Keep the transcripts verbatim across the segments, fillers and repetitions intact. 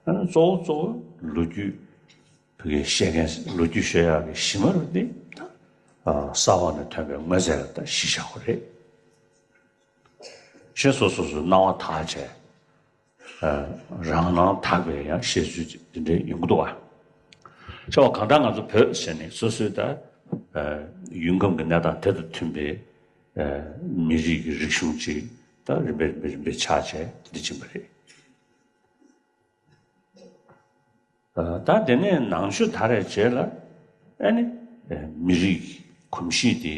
ཨ་ནི་གཙོ་བོ་གཙོ་བོ་ལོ་རྒྱུས་བོད་སྐད་བཤད་མཁན་ལོ་རྒྱུས་ཤོད་ཡག་གི་གཞི་མ་རུ་དེ་ད་ཨ་གསར་བ་ནས་ཐོན་པའི་དངོས་རྫས་ལ་ད་གཞི་བཞག་པ་རེད། གཞན་སོ་སོ་སོའི་སྣང་བ་དག་བྱས། ཨ་རང་སྣང་དག་པའི་ཡང་བཤད་ཚུལ་འདི་འདྲའི་ཡོང་གི་འདུག་བ། ཤ་བ་གང་ལྟར་ང་ཚོ་བོད་ཟེར་ནས་སོ་སོའི་ད་ཨ་ཡུལ་ཁམས་ཀྱི་གནས་སྟངས་དེ་དང་མཐུན་པའི་ཨ་མི་རིགས་ཀྱི་རིག་གཞུང་ཅིག་ད་རིམ་པས་རིམ་པས་རིམ་པས་ཆགས་བྱས་དེ་འདྲ་ཕྱིན་པ་རེད། ཨ་ད་དེ་ནས་ནང་ཆོས་དར་བའི་རྗེས་ལ་ཨ་ནི་ཨ་མི་རིགས་གོམས་གཤིས་དེ་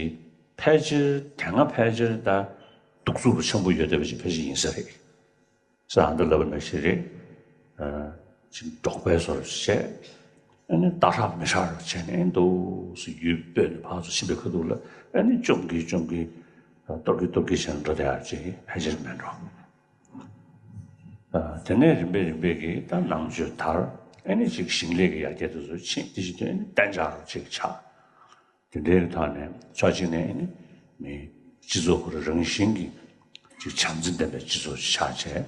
ཕལ་ཆེར་དེ་སྔ་ཕལ་ཆེར་ད་གདུག་རྩུབ་ཆེན་པོ་ཡོད་བསྡད་པ་ཅིག་ཕལ་ཆེར་ཡིན་ས་རེད། ས་ཨ་མདོ་ལབ་པ་ནང་བཞིན་རེད། ཨ་ཅིག་འབྲོག་པའི་བཟོ་འདྲ་བྱས། ཨ་ནི་སྟག་ཧྲག་མི་ཧྲག་རུ་བྱས་ནས་འདུག་སེ་ཡུལ་སྤོས་ནས་ཕར་ཚུར་ཕྱིན་པའི་ཁ་ཐུག་ལ་ཨ་ནི་བཅོམ་གི་བཅོམ་གི་གཏོར་གི་གཏོར་གི་བྱས་ནས་འགྲོ་བསྡད་ཡག་ཅིག་ཕལ་ཆེར་མེད་འགྲོ། ཨ་དེ་ནས་རིམ་པས་རིམ་པས་ཀྱི་ད་ནང་ཆོས་དར། ཨ་ནི་ཅིག་ཞིང་ལས་ཀྱི་ཡར་རྒྱས་དེ་ཚོ་ཕྱིན། དེ་བཞིན་དུ་ཨ་ནི་གཏན་འཇགས་རུ་ཅིག་ཆགས། དེ་འདྲའི་ཐོག་ནས་ཕྱོགས་གཅིག་ནས་ནི་མི་སྤྱི་ཚོགས་ཁོ་རང་རང་བཞིན་གྱིས་ཅིག་བྱམས་བརྩེ་ལྡན་པའི་སྤྱི་ཚོགས་ཤིག་ཆགས་བྱས་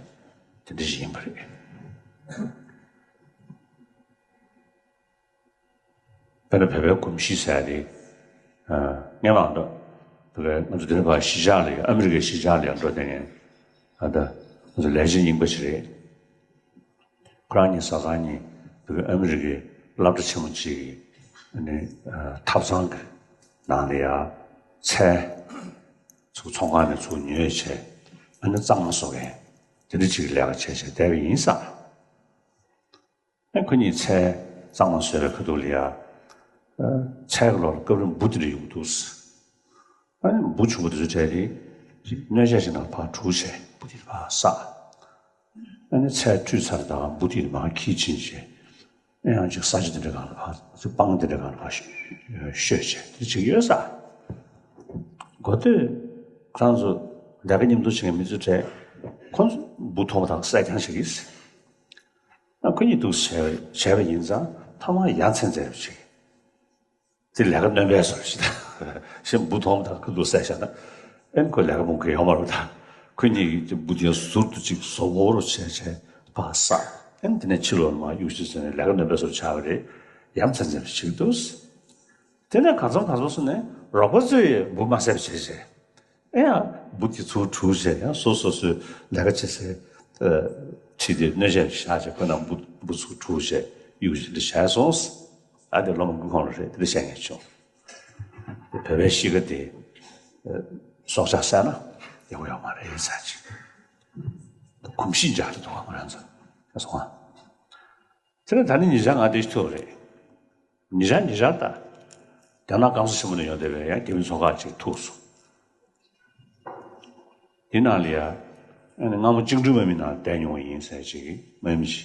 དེ་འདྲ་ཞིག་ཡིན་པ་རེད། དཔེར་ན་བོད་པའི་གོམས་གཤིས་ཟེར་ཡ་དེ་ཨ་སྔོན་མ་འདྲ་བོད་པའི་ང་ཚོ་དེ་རིང་ཕར་གཞིས་ཆགས་ལ་ཡ་ཨ་མི་རི་ཀའི་གཞིས་ཆགས་ལ་ཡ་འགྲོ་བསྡད་མཁན་ཨ་ད་ང་ཚོ་ལས་བྱེད་རྙིང་པ་ཞིག་རེད། ཁོ་རང་གཉིས་བཟའ་ཚང་གཉིས་བོད་ཨ་མི་རི་ཀའི་སློབ་གྲྭ་ཆེན་མོ་གཅིག་གི་ཨ་ནི་ཨ་ཐབ་ཚང་གི་ནང་ལ་ཡ་ཚལ་ཚུར་ཚོང་ཁང་ནས་ཚུར་ཉོས་བྱས་ཨ་ནི་གཙང་མ་བཟོ་མཁན་དེ་འདྲ་ཅིག་གི་ལས་ཀ་བྱས་བྱས་བསྡད་པ་ཡིན་ས། ཨ་ཁོ་གཉིས་ཚལ་གཙང་མ་བཟོས་པའི་ཁ་ཐུག་ལ་ཡ་ཨ་ཚལ་གྱི་ལོགས་ལ་སྐབས་རེ་འབུ་དེ་འདྲ་ཡོང་གི་འདུག་ཨ་ནི་འབུ་ཆུང་པོ་དེ་ཚོ་བྲལ་ཏེ་ཅིག་སྣོད་ཆས་ཅིག་ནང་ཕར་བྲུས་བྱས་འབུ་དེ་ཕར་བསགས། ཨ་ནི་ཚལ་བཀྲུས་ཚར་དང་འབུ་དེ་མར་འཁྱེར་ཕྱིན་བྱས། ཨེ་ཡང་ཅིག་ས་ཆ་དེ་འདྲ་སྒང་ལ་ཕར་ཅིག་སྤང་དེ་འདྲ་སྒང་ལ་ཕར་ཤོད་བྱས་དེ་ཅིག་ཡོད་ས། གོ་ཐོས་ཁོ་རང་ཚོ་ལས་ཀ་མཉམ་དུ་བྱེད་མཁན་མི་ཚོ་གྲས་ཁོ་ཚོ་འབུ་མཐོང་བ་དང་བསད་རྐྱང་བྱེད་ཀྱི། ཨ་ཁོ་གཉིས་འདུག་བྱས་བྱས་པ་ཡིན་ཙང་ཐ་མ་ཡ་མཚན་མཛད་པ་ཅིག་དེ་ལས་ཀ་སྣོན་པའི་བཟོ་ཞིག་དང་། གཞན་འབུ་མཐོང་དང་ཁོ་འདུག་བསད་བཞག་ན། ཨེན་ཁོ་ལས་ཀ་མང་པོ་ཡོང་མ་རུང་དང་། ཁོ་གཉིས་ཀྱིས་འབུ་དེ་ཟུར་དུ་ཅིག་བཟོ་བོ་རུ་བྱས་བྱས་ཕར་བསགས། ཨེན་དེ་ནས་ཕྱི་ལོགས་མར་གཡུག་ཞིག་བཟོས་ནས་ལས་ཀ་སྣོན་པའི་བཟོ་ཆགས་པ་རེད། ཡ་མཚན་མཚན་པ་ཞིག་འདུག་དེ་ནས་གང་འཚམ་གང་འཚམ་སོང་ནས་རོགས་པ་ཚོས་འབུ་མ་བསད་པ་བྱས་བྱས། ཨེ་ཡ་འབུ་དེ་ཚུར་བྲུས་བྱས་ཡང་སོ་སོ་སོའི་ལས་ཀ་བྱེད་སའི་ཁྲིད་དེ་སྣོད་ཆས་བཞག་བྱས་ཁོ་ན་འབུ་འབུ་ཚུར་བྲུས་བྱས་གཡུག་ཞིག་འདི་བྱས་སོང་། ཨ་དེ་སློབ་མ་ཀུན་ཁོང་ལ་རེད་དེ་འདྲ་བཤད་མཁན་བྱུང་། བོད་པའི་གཤིས་ཀ་དེ་སྲོག་ཆགས་བསད་ན་ཡག་པོ་ཡོད་མ་རེད་ཟེར་ཅིག་གོམས་གཤིས་འཇགས་ཏེ་འདུག་ག་ཁོ་རང་ཚོ་ཨ་སོང་ཨ། དེ་ནས་ད་ནི་ཉེ་ཆར་ང་དེ་ཞིག་ཐུག་རེད། ཉེ་ཆར་ཉེ་ཆར་ད། རྒྱ་ནག་ཀན་སུའུ་ཆེན་མོ་ནས་ཡོང་བསྡད་པའི་ཡང་རྒྱ་མི་ཚོང་ཁག་ཅིག་ཐུག་སོང་། དེ་ནང་ལ་ཡ། ཨ་ནི་སྔ་མོ་བཅིངས་འགྲོལ་དམག་མི་ནང་བསྡད་མྱོང་བ་ཡིན་ཟེར་ཅིག་གི་དམག་མི་ཅིག་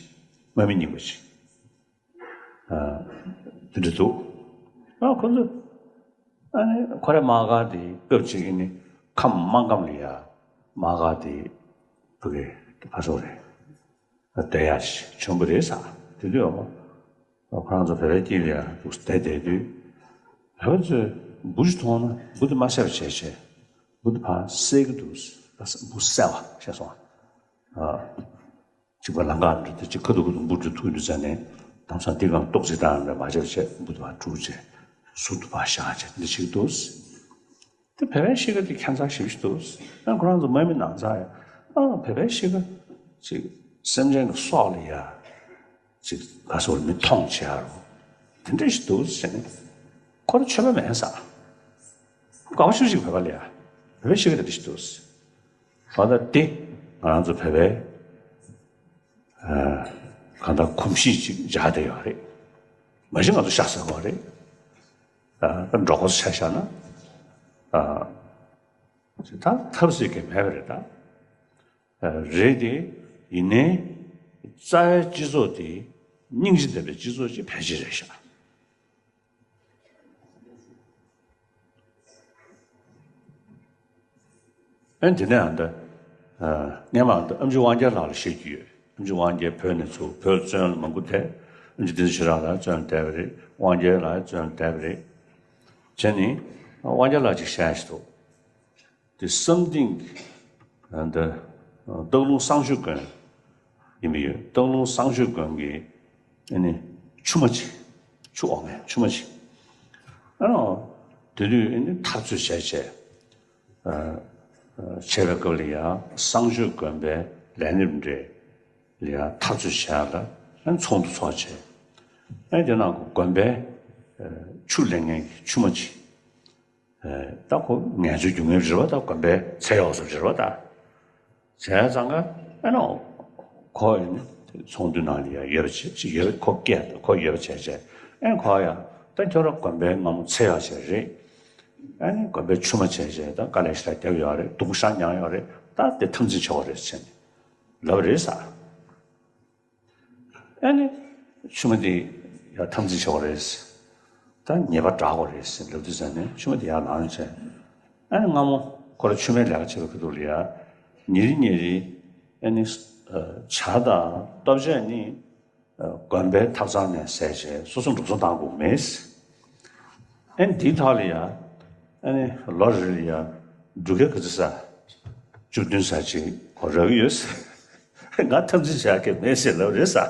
དམག་མི་རྙིང་པ་ཅིག་ཨ། དེ་འདྲ་འདུག་ཨ་ཁོ་ཚོ། ཨ་ནི་ཁོ་རའི་དམག་སྒར་དེ་སྐབས་ཅིག་ཨ་ནི་ཁམས་སྨར་ཁམས་ལ་ཡ། དམག་སྒར་དེ་བུ་གའི་ཕ་སོག་རེད། བསྡད་ཡག་ཞིག་བྱུང་བ་རེད་ཟེར། དེ་དུས་ཁོ་རང་ཚོ་བོད་པའི་དཀྱིལ་ལ་ཡ་འདུག་བསྡད་བསྡད་དུས། བོད་པ་ཚོས་འབུ་ཞིག་མཐོང་ན་འབུ་དེ་མ་བསད་པ་བྱས་བྱས། འབུ་དེ་ཕར་བསད་ཀྱི་འདུག་འབུ་བསད་པ་བྱས་སོང་ཨ། གཅིག་པ་ལམ་ཁ་འདྲ་དེ་གཅིག་ཁ་ཐུག་ཁ་ཐུག་འབུ་དེ་ཐུག་དུས་ཙ་ནས་དེང་སང་འདི་གང་ཏོག་ཙི་བཏང་ནས་མ་བྱས་བྱས་འབུ་དེ་ཕར་བཀྲུས་བྱས་ཟུར་དུ་ཕར་བཞག་བྱས་འདི་བྱེད་ཀྱི་འདུག་དེ་བོད་པའི་གཤིས་ཀ་དེ་ཁྱད་མཚར་ཞེ་པོ་ཞིག་འདུག་ཨ་ཁོ་རང་ཚོ་དམག་མི་ནང་ཚང་ཡང་ཨ་བོད་པའི་གཤིས་ཀ་ཅིག་སེམས་ཅན་གྱི་སྲོག་ལ་ཡ་ཅིག་ག་སོགས་མི་མཐོང་བྱེད་ཡ་རུ་དེ་འདྲ་ཞིག་འདུག་ཟེར་ནས་ཁོ་རང་ཆོས་པ་མེད་ས། དགའ་པོ་ཞེ་པོ་ཞིག་བོད་པ་ལ་ཡ་བོད་པའི་གཤིས་ཀ་དེ་འདྲ་ཞིག་འདུག་བ་ད་དེ་ང་རང་ཚོ་བོད་པའི་གང་ལྟར་གོམས་གཤིས་ཅིག་འཇགས་བསྡད་ཡོད་རེད། མ་གཞི་ང་ཚོ་ཤ་ཟ་གི་རེད། ད་འབྲོག་པ་ཚོ་ཆ་བཞག་ན། ད་ཐབས་ཟད་ཀྱི་མེད་པ་རེད་ད། རེད་དེ། ཡིན་ནའི། རྩ་བའི་སྤྱི་ཚོགས་དེ་སྙིང་རྗེ་ལྡན་པའི་སྤྱི་ཚོགས་ཅིག་ཕལ་ཆེར་རེད་ཤག་ཨན་དེ་ནས་ཨ་ད། སྔན་མ་ཨ་ད་ཨེམ་ཆི་དབང་རྒྱལ་ལགས་ལ་བཤད་རྒྱུ་ཡོད། ཨེམ་ཆི་དབང་རྒྱལ་བོད་ནས་ཚུར་བོད་བཙོན་ལ་མང་པོ་ཐེབས། ཨེམ་ཆི་བསྟན་འཛིན་ཆོས་གྲགས་ལགས་བཙོན་ལ་བསྡད་པ་རེད། དབང་རྒྱལ་ལགས་བཙོན་ལ་བསྡད་པ་རེད། བྱས་ནས་དབང་རྒྱལ་ལགས་ཅིག་བཤད་ཞིག་འདུག་དེ་བསམ་གཏིང་གི་ཨ་ད་སྟག་ལུང་གསང་སྤྱོད་དགོན། ཡིན་པ་ཡོད། སྟག་ལུང་བསང་མཆོད་དགོན་གྱི་ཨ་ནི་ཆུ་མ་ཅིག་ཆུ་འོག་མའི་ཆུ་མ་ཅིག་ཨ་ནི་དེ་དུས་ཨ་ནི་འཐབ་རྩོད་བྱས་བྱས། བྱས་པའི་སྐབས་ལ་ཡང་བསང་མཆོད་དགོན་པའི་ལས་སྣེ་འདྲ་ལ་ཡང་འཐབ་རྩོད་བྱས་ལ་ཨ་ནི་ཚོགས་འདུ་ཚོགས་བྱས། ཨ་ནི་དེ་ནང་དགོན་པའི་ཆུ་ལེན་མཁན་གྱི་ཆུ་མ་ཅིག་ད་ཁོ་ངལ་རྩོལ་རྒྱུག་མཁན་རེད་པ། ད་དགོན་པའི་ཚད་ཡོག་སུ་རེད་པ། ད་བྱས་ཙང་ཀ་ཨ་ནི་ཁོ་ཡིན་ཚོགས་འདུ་ནང་ལ་ཡང་ཡོད་པ་བྱས་ཡོད། ཁོ་སྐད་ཁོ་ཡོད་པ་བྱས་བྱས། ཨ་ནི་ཁོ་ཡང་ད་ཁྱོད་རང་དགོན་པའི་སྔ་མོ་ཚད་ཡོག་ཅིག་རེད། ཨ་ནི་དགོན་པའི་ཆུ་མ་བྱས་བྱས་ད་དཀའ་ལས་ཞེ་དྲག་བརྒྱབ་ཡོད་རེད། སྡུག་ཤ་མྱངས་ཡོད་རེད། ད་དེ་འཐབ་འཛིང་བྱེད་དགོས་རེད་ཟེར་ནས་ལབ་རེད་ཟེར། ཨ་ནི་ཆུ་མ་དེ་ཡང་འཐབ་འཛིང་བྱེད་དགོས་རེད་ཟེར། ད་ཉེས་པ་དྲག་དགོས་རེད་ཟེར་ལབ་དུས་ཙང་ནས་ཆུ་མ་དེ་ཡར་ལངས་བྱས། ཨ་ནི་སྔ་མོ་ཁོ་རང་ཆུ་མའི་ལས་ཀ་བྱེད་པའི་ཁ་ཐུག་ལ་ཡ་ཉིན་རེ་ཉིན་རེ་ཨ་ནི་ཇ་དང་ལྟོ་ཆས་ནི་དགོན་པའི་ཐབ་ཚང་ནས་བཟས་བྱས་སོ་སོ་འགྲོ་སོང་བཏང་དགོས་མེད། ཨ་ནི་འདིའི་ཐོག་ལ་ཡ་ཨ་ནི་ལོ་རེ་རེ་ལ་ཡ་འབྲུ་ཁལ་ག་ཚོད་ཟ། བཅུ་བདུན་ཟ་ཅིག་གོ་རག་གི་ཡོད། ང་འཐབ་འཛིང་བྱ་གི་མེད་ཟེར་ལབ་རེད་ཟེར།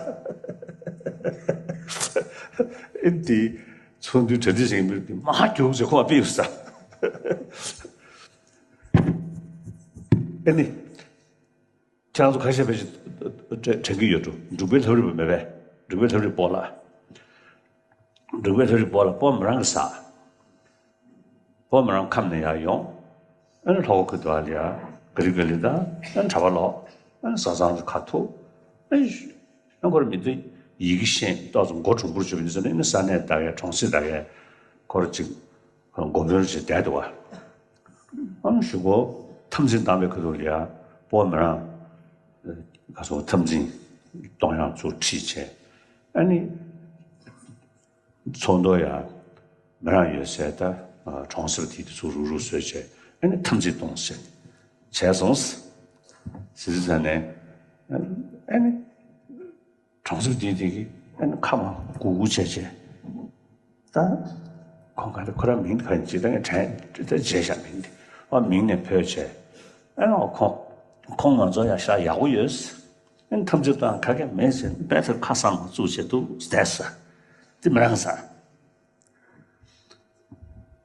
ཨ་ནི་དེ་ཚོགས་འདུའི་གྲ་སྒྲིག་བྱེད་མཁན་པས་མ་མགྱོགས་ཟེར་ཁོ་ལ་ཕུལ་ཡོད་ཟེར། ཨ་ནི། ཁྱེད་རང་ཚོ་ཁ་ཤས་ཕལ་ཆེར་དྲན་གྱི་ཡོད་འགྲོ། འབྲུག་པའི་ལྷ་རིས་པོ་མེད་པས། འབྲུག་པའི་ལྷ་རིས་པོ་ལ། འབྲུག་པའི་ལྷ་རིས་པོ་ལ་སྤོ་མི་རང་གིས་ཟ། སྤོ་མི་རང་ཁམས་ནས་ཡར་ཡོང་། ཨ་ནི་ལྷོ་ཁ་ཁུ་དུ་ལ་ཡ་ག་རི་ག་ལི་དང་ཨ་ནི་གྲྭ་པ་ལོག་ཨ་ནི་བཟའ་ཚང་ཚོ་ཁ་ཐུག་ཨ་ནི་ཨ་ཁོ་ར་མི་ཚོ་ཡི་གེ་ཤེས་ཏོག་ཙམ་མགོ་གྲུང་པོར་གྱུར་པ་འདི་ཚོ་ནི་ཨ་ནི་ས་གནས་དག་གའི་གྲོང་གསེབ་དག་གའི་ཁོ་ར་ཅིག་འགོ་དཔོན་ཅིག་བསྡད་འདུག་བ། ཨ་ནི་གཞུག་གུ་འཐབ་འཛིང་བཏང་བའི་ཁ་ཐུག་ལ་ཡ་སྤོ་མི་རང་ག་སོ་འཐབ་འཛིང་གཏོང་ཡག་ཚུར་ཁྲིད་བྱས། ཨ་ནི་ཚོགས་འདུ་ཡ་མི་རང་ཡོད་སའི་ད་གྲོང་གསེབ་དེ་དེ་ཚུར་རུག་རུག་བཟོས་བྱས། ཨ་ནི་འཐབ་འཛིང་གཏོང་བྱས་བྱས་སོང་། ཟེར་ཟེར་ནས་ཨ་ནི། གྲོང་གསེབ་དེའི་དེ་གི་ཨ་ནི་ཁ་མ་གུག་གུག་བྱས་བྱས། ད་ཁོང་ག་རེ་ཁོ་རང་མིང་ག་རེ་ཅིག་ད་ངས་དྲན་ད་བརྗེད་བཞག་མིང་དེ། ཨ་མིང་ནས་བོས་བྱས། ཨ་ནི་ཁོང་ཁོང་ང་ཚོ་ཡང་ཤ་ཡག་པོ་ཡོད། ཨ་ནི་ཐམས་ཅད་དང་ག་གེ་མེད་ཟེར་དཔེ་ཚོར་ཁ་བསམ་མ་བཙུགས་བྱས་འདུག་བསྡད་ས། དེ་མི་རང་ས།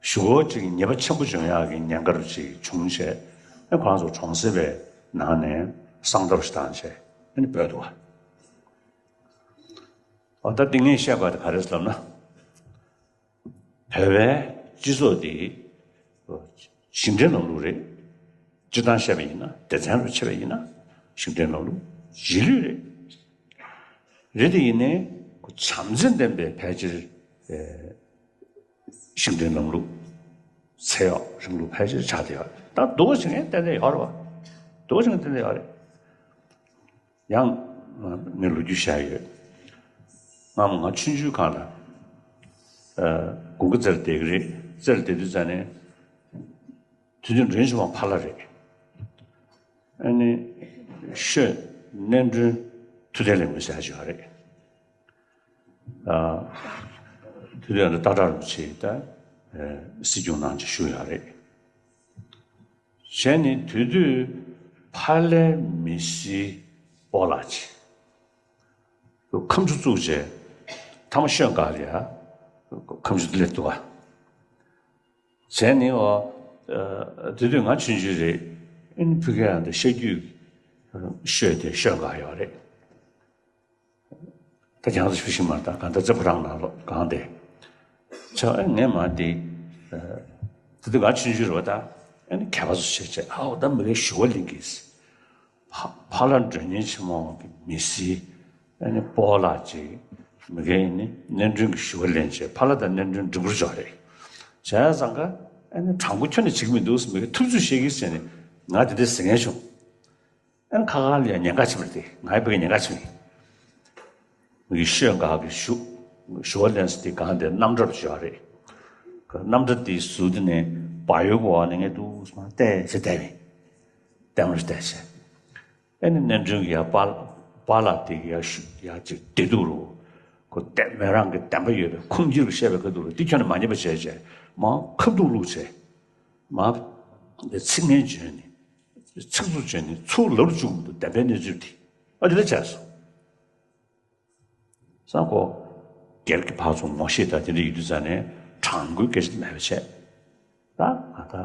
ཞུ་སྒོ་ཅིག་ཉེས་པ་ཆེན་པོ་བྱུང་ཡག་གི་ཉེན་ཁ་ཅིག་བྱུང་བྱས། ཨ་ཁོ་རང་ཚོ་གྲོང་གསེབ་པའི་ནང་ནས་གསང་ཐབས་ཤིག་བཏང་བྱས་ཨ་ནི་བོས་འདུག་བ། འོ་ད་འདི་ངས་བཤད་དགོས་དེ་ག་རེ་ཟེར་ལབ་ན། བོད་པའི་སྤྱི་ཚོགས་འདི་ཞིང་བྲན་ལམ་ལུགས་རེད། སྤྱིར་བཏང་བཤད་པ་ཡིན་ན་སྡེ་ཚན་རུ་ཕྱེ་བ་ཡིན་ན་ཞིང་བྲན་ལམ་ལུགས་རྗེས་ལུས་རེད། རེད་དེ་ཡིན་ནའི་བྱམས་བརྩེ་ལྡན་པའི་ཕལ་ཆེར་ཞིང་བྲན་ལམ་ལུགས་ཚད་ཡོག་རིང་ལུགས་ཕལ་ཆེར་ཆགས་བསྡད་ཡོད་རེད། ད་སྡུག་པོ་བྱེད་མཁན་ཏན་ཏན་ཡོད་རེད་བ། སྡུག་པོ་བྱེད་མཁན་ཏན་ཏན་ཡོད་རེད། ཡང་ངས་ལོ་རྒྱུས་བཤད་ཡོད། སྔ་མོ་ང་ཆུང་ཆུང་སྒང་ལ་དགུན་ཁ་རྩེར་བསྡད་ཀྱི་རེད། རྩེར་བསྡད་དུས་ཙ་ནས་དུས་དུས་མགྲོན་ཆེན་མོ་ཕ་ལྷ་རེད། ཨ་ནི་ཤོད་གནས་མགྲོན་ཐུབ་བསྟན་ལེགས་མོ་ཟེར་ཡག་ཅིག་ཡོད་རེད། དེ་དུས་ཡང་ད་སྟག་བྲག་རིན་པོ་ཆེ་ད་སྲིད་སྐྱོང་གནང་བྱས་བཞུགས་ཡོད་རེད། བྱས་ནས་དེ་དུས་ཕ་ལྷའི་མི་སྲིད་སྤོ་ལགས་ཀྱིས་ཁ་མཆུ་བཙུགས་བྱས་ཐ་མ་ཤོད་འགག་ལ་ཡ་ཁ་མཆུ་སླེབས་འདུག་བ། བྱས་ནས་འོ་དེ་དུས་ང་ཆུང་ཆུང་རེད། ཨ་ནི་ཕ་གིར་ཡང་ད་ཤ་རྒྱུས་ཤོད་དེ་ཤོད་འགག་ཡོད་རེད། ད་ཁྱེད་རང་ཚོ་ཤུགས་ཤིག་མར་ད་གང་ལྟར་རྩེ་ཕོ་བྲང་ནང་ལོགས་གང་དེ། ཆ་ཨ་ངས་མ་དེ། དེ་དུས་ང་ཆུང་ཆུང་རེད་བ། ད་ཨ་ནི་གད་པ་ཚོ་བྱས་བྱས་ཨའོ་ད་མི་རེ་ཞུ་བ་ལེན་གིས། ཕ་ཕ་ལྷ་མགྲོན་གཉེར་ཆེན་མོ་གི་མི་སྲིད། ཨ་ནི་སྤོ་ལགས་ཅིག་མི་རེ་ནི་གནས་མགྲོན་གྱི་ཞུ་བ་ལེན་བྱས་ཕ་ལྷ་དང་གནས་མགྲོན་འགྲིག་པོ་འཇོག་རེད། བྱས་ཙང་ཀ་ཨ་ནི་དྲང་པོ་ཁྱོན་ནས་བྱེད་ཀྱི་མི་འདུག་མི་རེ་ཐུབ་ཚོད་བཤད་གིས་ཟེར་ནས་ང་དེ་འདྲ་ཟེར་མཁན་བྱུང་། ཨ་ནི་ཁ་ཁ་ལ་ཡང་ཉེན་ཁ་ཆེ་བ་རེད་དེ། ང་ཡི་བུ་གའི་ཉེན་ཁ་ཆེ་བ་ཡིན། ངའི་ཤོད་འགག་གི་ཞུ་ཞུ་བ་ལེན་ས་དེ་གང་དེ་གནམ་གྲུར་བཞག་རེད། གནམ་གྲུ་དེའི་ཟུར་དེ་ནས་བག་ཡོད་གོ་བ་ནས་ངས་འདུག་སེ་བལྟས་ཚེ་བལྟས་མིན། ལྟད་མོ་ཞིག་བལྟས་ཚེ། ཨ་ནི་གནས་མགྲོན་གྱི་ཡ་པཱ་པཱ་ལགས་དེ་གི་ཡ་ཞུ་ཡ་ཅིག་བདེ་སྡུག་རུ། ཁོ་བདེ་མོ་རང་གི་བདེན་པ་ཡོད་པའི་ཁུངས་སྐྱེལ་བྱས་པའི་ཁ་ཐུག་རུ་དེ་ཁྱོན་ནས་མ་ཉན་པ་བྱས་བྱས་མ་ཁ་བསྡུར་བླུགས་བྱས། མ་ཚིག་ངན་བརྗོད་ནས། ཚིག་རྩུབ་བྱས་ནས་ཚུར་ལབ་རུ་བཅུག་མི་འདུག་བདེན་པའི་གནས་ཚུལ་དེ། ཨ་དེ་འདྲ་བྱས་སོང་ ས་གོ། སྒེར་གྱི་ཕར་ཚུར་ངོ་ཤེས་དང་དེ་འདྲ་ཡོད་དུས་ཙང་ནས་དྲང་པོའི་སྐད་ཆ་མེད་པ་བྱས། ད་ང་ད་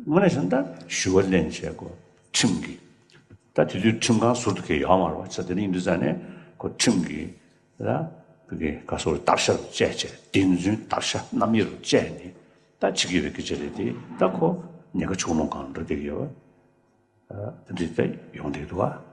དངོས་གནས་བྱས་ན་ད་ཞུ་བ་ལེན་བྱས་གོ། ཁྲིམས་ཀྱི་ད་དེ་དུས་ཁྲིམས་ཁང་ཟུར་དུ་གས་ཡོད་མ་རེད་བ། ས་དེ་འདྲ་ཡིན་དུས་ཙང་ནས་གོ། ཁྲིམས་ཀྱི་ད་བི་གི་ག་སོ་རེ་བསྟར་ཤ་རུ་བཅད་བྱས། བདེན་རྫུན་བསྟར་ཤ་རྣམ་དབྱེ་རུ་བཅད་ནས་ད་བྱེད་ཀྱི་ཡོད་པའི་སྐད་ཆ་རེད་དེ། ད་ཁོ་ཉེན་ཁ་ཆུང་ལོང་གང་འགྲོ་བསྡད་ཀྱི་ཡོད་བ། དེ་འདྲ་ད་ཡོང་བསྡད་འདུག་བ།